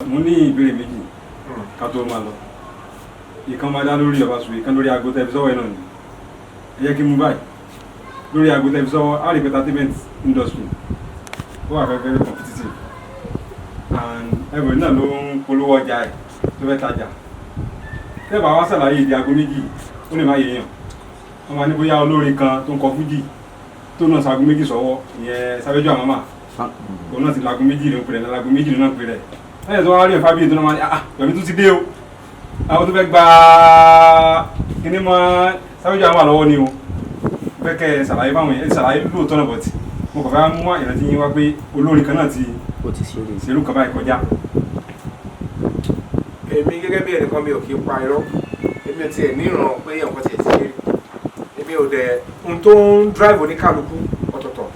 Mo ní ìbéèrè méjì ká tó máa lọ. Ìkan máa dá lórí Ọbaṣùwé, ìkan lórí aago tẹlifíṣọ́wọ́ náà ni. Ẹ jẹ́ kí n mú báyìí lórí aago tẹlifíṣọ́wọ́. Á rí entertainment industry, ó wà very, very competitive, and everybody náà ló ń polówó ọjà ẹ̀ tó fẹ́ tajà. Tẹ́ẹ̀bà wá ṣàlàyé ìdí aago 2, ó lè má yéèyàn. Wọ́n máa ní bóyá olórin kan tó ń kọ fújì tó náà sago 2 sọ́wọ́, ìyẹn Sábẹ́jọ́ Àmàmà, òun náà ti lago 2 ló ń pè rẹ̀, lago 2 ló náà ń pè rẹ̀. Lẹ́yìn tó wá rí ẹ̀fà bíi tó náà máa ní, "Ah, Yomi tún ti dé o, àwọn tó fẹ́ gba kíní mọ́ Sábẹ́jọ́ Àmàmà lọ́wọ́ ni o." Fẹ́ kẹ́ ẹ ṣàlàyé fáwọn yẹn. Ẹ ṣàlàyé lóòótọ́ náà, but mo kàn fẹ́ mú ìrántí yín wá pé olórin kan náà ti Ó ti ṣeré. ṣerú kan báyìí kọjá. Èmi gẹ́gẹ́ bí ẹnìkan, mi ò kí ń pa irọ́. Èmi ò tiẹ̀ níran pé nǹkan tiẹ̀ ti rí. Èmi ò dẹ̀ ohun tó ń drive oníkálukú ọ̀tọ̀ọ̀tọ̀.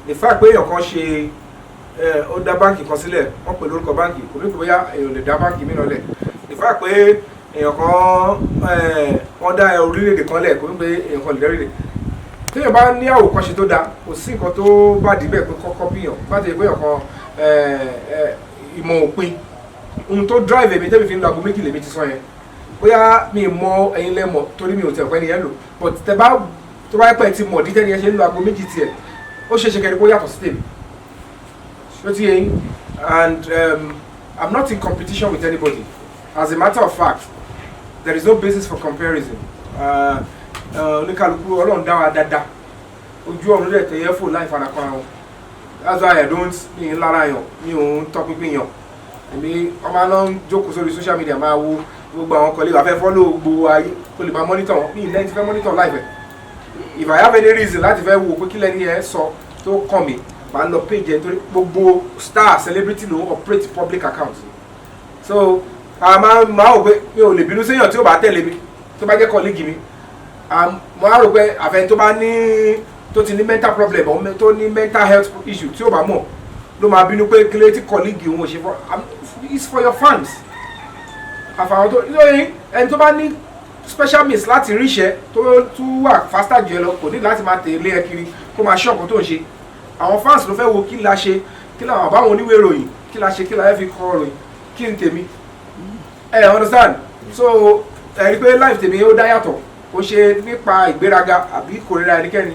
The fact pé èèyàn kan ṣe ẹ, ó dá báǹkì kan sílẹ̀, wọ́n pè lórúkọ báǹkì, kò ní pé bóyá èèyàn lè dá báǹkì mìíràn lẹ̀. The fact pé èèyàn kan ẹ, wọ́n dá orílẹ̀-èdè kan lẹ̀, kò ní pé èèyàn kan lè dá orílẹ̀. Téèyàn bá ní àwòkọ́ṣe tó dáa, kò sí nǹkan tó bá dì bẹ́ẹ̀ pé kọ́kọ́ bíyàn bá ti yẹ pé èèyàn kan ẹ, ẹ, ìmọ̀ òpin ohun tó drive èmi tẹ́mi fi ń lo aago 2 lèmi ti sọ yẹn. Bóyá mi mọ, ẹ̀yin lẹ mọ̀, torí mi ò tẹ̀ pẹ́ nìyẹn lò, but tẹ bá tó bá pẹ́ ti mọ̀ dídẹ́ nìyẹn ṣe ń lo aago 2 tiẹ̀, ó ṣeé ṣe kẹ́ni kó yàtọ̀ sí tèmi. Ṣó ti yé yín? And I'm not in competition with anybody. As a matter of fact, there is no basis for comparison. Oníkàlùkù, Ọlọ́run dá wa dáadáa, ojú ọ̀run dẹ̀ tẹ̀yẹ́ fò láì fara kan àwọn. That's why I don't, mi ń lára yàn, mi ò ń tọpinpin yàn. Èmi ọmọ náà ń jókòó sórí social media, máa wo gbogbo àwọn kọ́lé wà fẹ́ follow gbogbo ayé kó lè máa monitor wọn. Mi ì lẹ́yìn tí fẹ́ monitor life ẹ̀. If I have any reason láti fẹ́ wo pé kí lẹ́ni yẹn sọ tó kàn mí, màá lọ page ẹ̀, nítorí gbogbo star celebrity ló ń operate public account. So a máa wò pé mi ò lè bínú séèyàn tí ó bá tẹ̀lé mi, tó bá jẹ́ colleague mi. Mo á rò pé àfẹn tó bá ní, tó ti ní mental problem or tó ní mental health issue, tí ó bá mọ̀ ló máa bínú pé kílé tí colleague òun ò ṣe. For it's for your fans. Àfàwọn tó lóyún, ẹni tó bá ní special means láti ríṣẹ́ tó tún wà faster jù ẹ lọ, kò ní láti máa tẹ̀lé ẹ kiri kó máa ṣọ́ nǹkan tó ń ṣe. Àwọn fans ló fẹ́ wo kí la ṣe, kí làwọn àbáwọn oníwèé ìròyìn, kí la ṣe, kí la fẹ́ fi kọ ìròyìn, kí n tèmi ẹ understand. So ẹ rí i pé life tèmi, ó dá yàtọ̀. Kò ṣe nípa ìgbéraga àbí ìkórira ẹnikẹ́ni.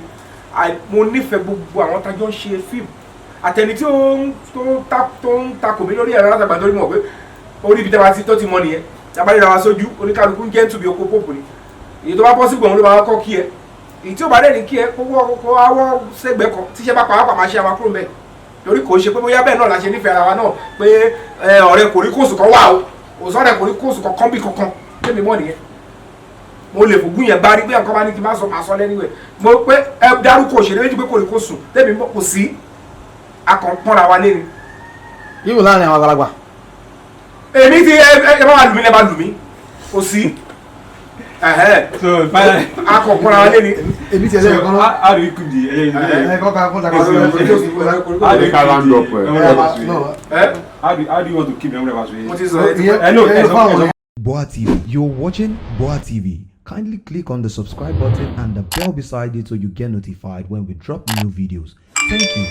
Mo nífẹ̀ẹ́ gbogbo àwọn tájọ́ ń ṣe fíìmù, àtẹni tí ó ń tó ń takò mí lórí ẹ̀rọ alátagbà, torí mọ̀ pé orí ibi tí a ti tó ti mọ nìyẹn. Tábàlì ra wa sójú, oníkálukú ń jẹ́ bí oko pópù ni. Èyí tó bá possible, òun ló máa kọ́ kí ẹ. Èyí tí ó bá dẹ̀ ní kí ẹ kó wọ́, kó awọ́ sẹ́gbẹ̀ẹ́ kan. Tíṣẹ́ bá pàápàá, máa ṣe àwọn kúrò mbẹ́, torí kò ṣe pé bóyá bẹ́ẹ̀ náà la ṣe nífẹ̀ẹ́ ara wa náà pé ẹ, ọ̀rẹ́ kòríkòsùn kan wà o. Kò sọ̀rẹ́ kòríkòsùn kankan bí kankan tẹ́mi mọ́ nìyẹn. Mo lè fògùn yẹn gbárí pé nǹkan bá ní kí n má sọ, máa sọ lẹ́nu ẹ̀. Mo pé ẹ dárúkọ òṣèré méjì pé kòríkòsùn tẹ́mi mọ́, kò sí. Akàn pọ́nra wa lé ni. Yíwò láàrin àwọn àgbàlagbà. Èmi ti ẹ ẹ bá wà lù mí, lẹ bá lù mí, kò sí. Ẹ̀hẹ́. So finally, Akàn pọ́nra wa lé ni. Èmi tiẹ̀ lẹ́yìn kan náà. How do you keep the Ẹ kọ́ ká kó ta How do you Ká round up ẹ. Ẹ How do you want to keep the Memory of Mo ti sọ ẹ ti Ìyẹn ẹ no, ẹ ìyẹn sọ fáwọn ẹ sọ. Boa TV. You're watching Boa TV. Kindly click on the subscribe button and the bell beside it so you get notified when we drop new videos. Thank you.